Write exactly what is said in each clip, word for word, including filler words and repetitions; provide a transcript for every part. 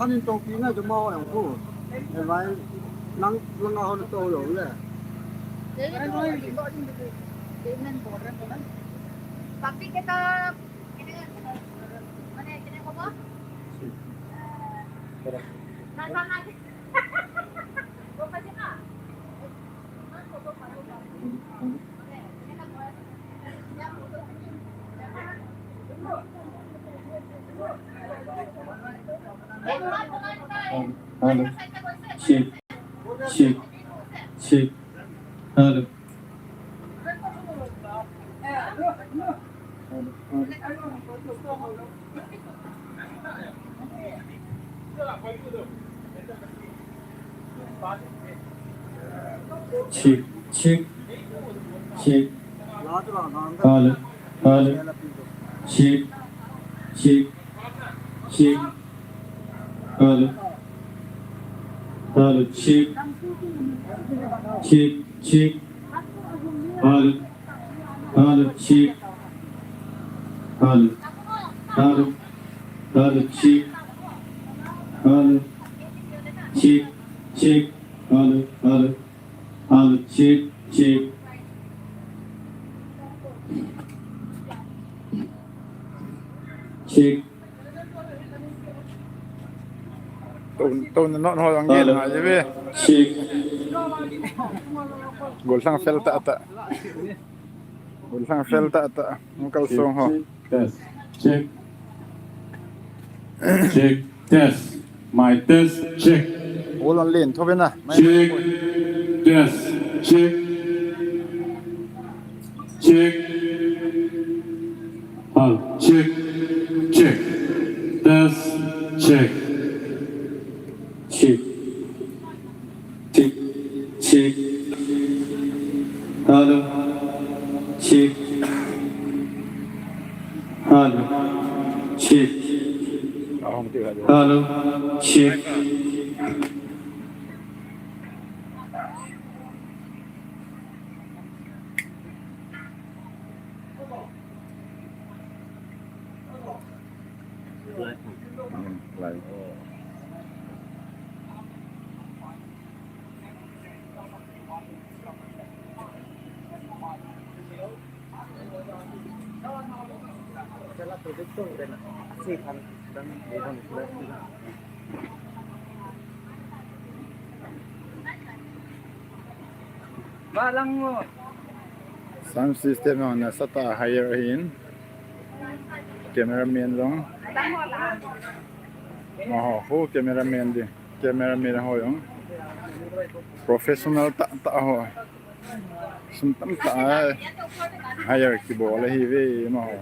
Kanin to pi na jama ho yang ko. Evai nang nang a hon to lo le. Papi kita. Hello. Check. Check. Check. Hello. Check, check, check. Hello, hello. Check, check, check. Hello, hello, check, check, check. Hello. Hello, check. Hello. Hello. Hello, check. Hello. Check. Check. Hello. Hello. Hello, check. Check. Check. Tun, tun, non ho jong ngen ha, je ve. Check. Gollhang fel tah tah. Gollhang fel tah tah. Kalsong ho. Check. Check. Check. Test. My test. Check. Ol an len tho ve na. Check. Test. Check. Check. Hello. Check. Check. Test. Check. Check. Check. Check. Hello. Check. Hello. Check. Hello. Check. Sound system jong nasatah a hire ahin. Cameraman jong. Amaho, ho cameraman di. Cameraman ho jong. Professional tah tah ho. Sum tamtah a hire kibol ahi ve amaho.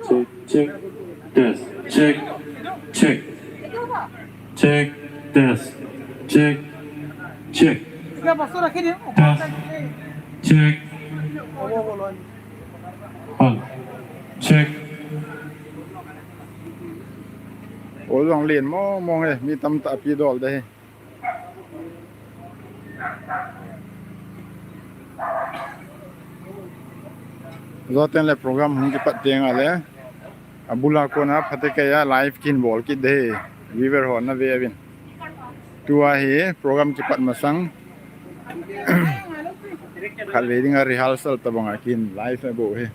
Check, check, test, check, check, check, test, check, check, test, check, hello, check. Ol jong len mong mong e, mi tamtah pi dol de hi. Joten le program hung kipat teng a le, abul a kona phatecha a live kin bol kit de, viewer ho na ve uvin. Tua hi program kipat masang khatvei dinga rehearsal tabang a kin live a bol hi.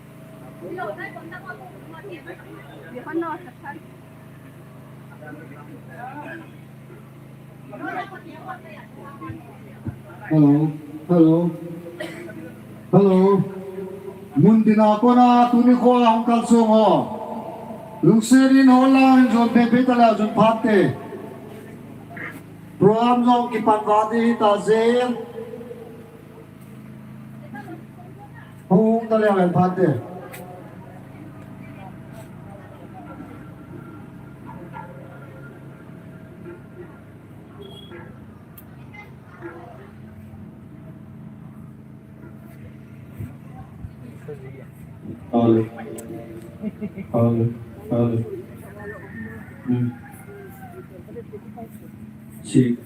Hello, hello, hello. Mun tina kona tuni kho a hung kalsong ho. Lungset in hol lang in jon pepe tala jon phat te. Program jong kipat vate hita jeng. Hung tale ang phat te. Hello. Hello. Hello. Hmm. Si.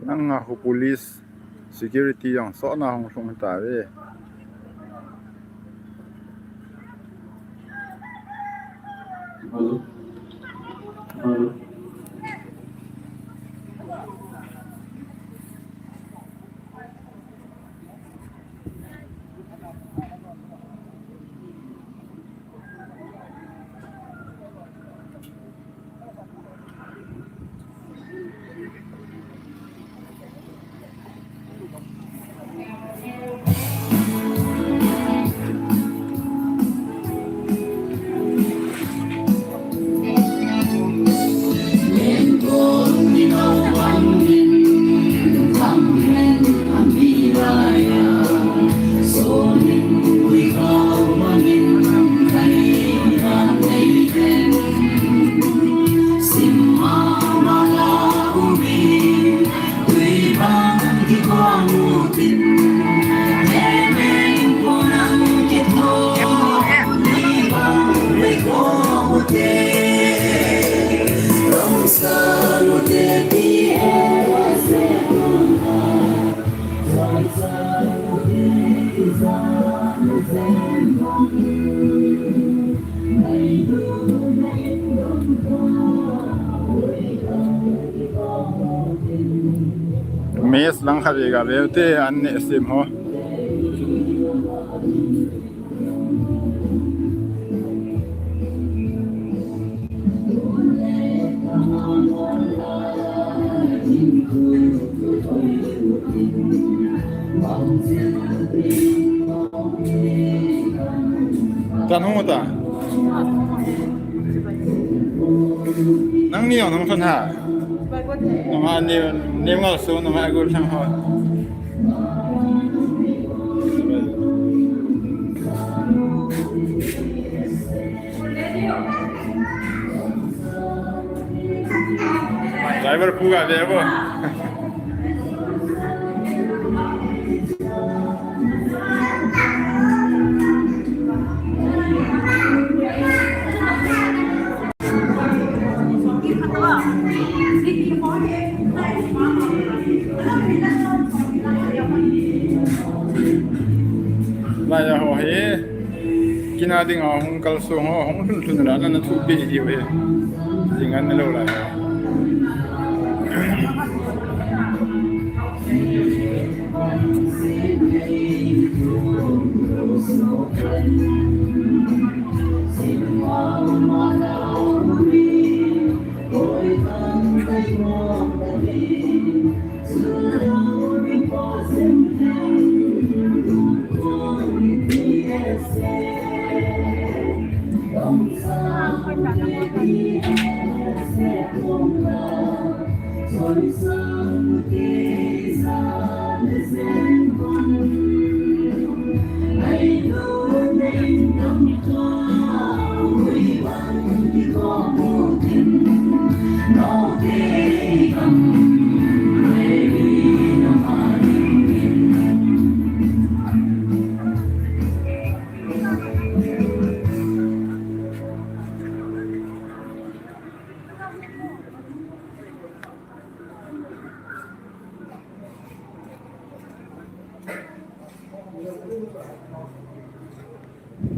Nang a khu police security jong sotna hung lhung ta ve. Hello. Hello. Mess lang khat vei ga veu te an neh sim ho. Tan hung ta. Nang ni jong nang thon ha. Nang ha ni, ni ngal su nang ha gul thang ha. Driver pu ga de bo. Lai a ho hi, kina ding a hung kalsong ho, hung lhun lhun la, na, na thupi diu hi. Jing an lo lai ho.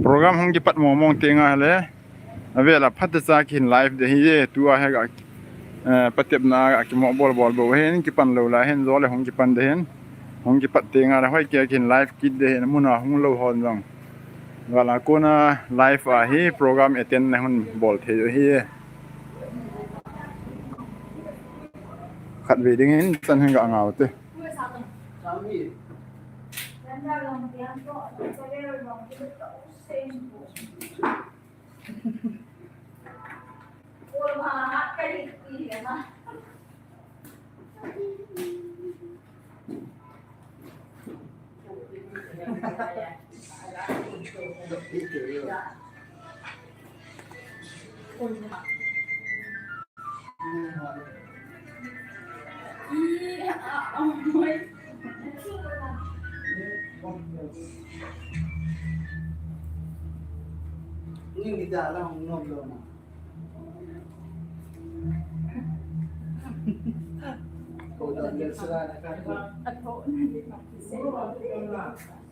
Program hung kipat mong mong teng a le. Avela phat cha kihin live de hi e, tua hi ga, eh, patepna ga kimo bol bol bo hin kipan lou lai hin jo le hung kipan de hin. Hung kipat teng a le hoi ke kihin live kit de hin mun a hung lou hon jong. Gal a kona live a hi program attend na hun bol thei hi e. Khat ve ding hin chan hin ga ngau te. Ni kita lang ngom lo na. Ko da lel sila na ka. Ato na di pa.